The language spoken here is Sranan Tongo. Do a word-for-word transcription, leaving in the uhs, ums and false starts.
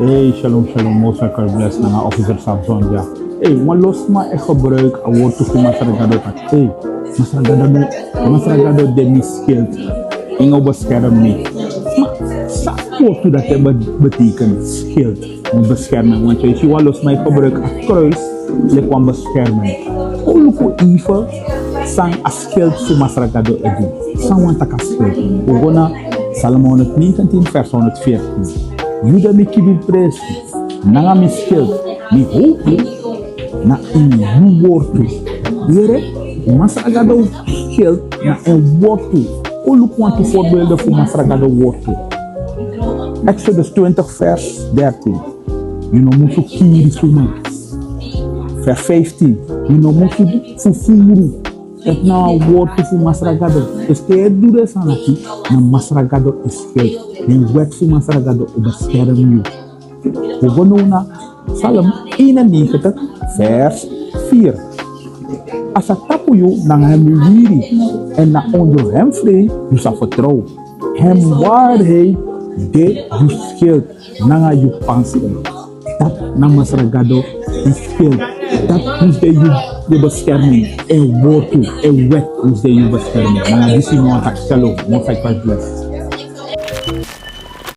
Hey, shalom, shalom, Most High God bless nanga officer Samson, ya. Hey, wan lo sma e gebruik a wortu fu Masra Gado taki, hey, Masra Gado, Masra Gado de mi schild. Yu o beskerm mi. Ma san a wortu dati e be-, betekent, schild, wan beskerming? Want yu e si wan lo sma e gebruik a kruis leki wan beskerming. Kon luku even san a schild fu Masra Gado e du. San wani taki a schild? Wi o go na Psalm honderdnegentien vers honderdveertien. Yu de mi kibi presi, nanga mi schild, mi howpu na in yu wortu. Yere, Masra Gado schild na en wortu. Kon luku wantu voorbeelden fu Masra Gado wortu. Exodus twintig vers dertien. Yu no musu kiri suma. Vers vijftien. Yu no musu fufuru. Dati na a wortu fu Masra Gado. Dus te yu e du den sani dati, na Masra Gado e schild. Den wet fu Masra Gado o beskerm yu. Wi o go now na Psalm eenennegentig vers vier. A sa tapu yu nanga en wiri, èn na ondro en vrede yu sa vertrouw. En waarheid de yu schild nanga yu panser. Dati na Masra Gado yu schild. Dati mus de yu, yu beskerming. En wortu, en wet mus de yu beskerming. Nanga disi mi wani taki shalom. Most High God bless.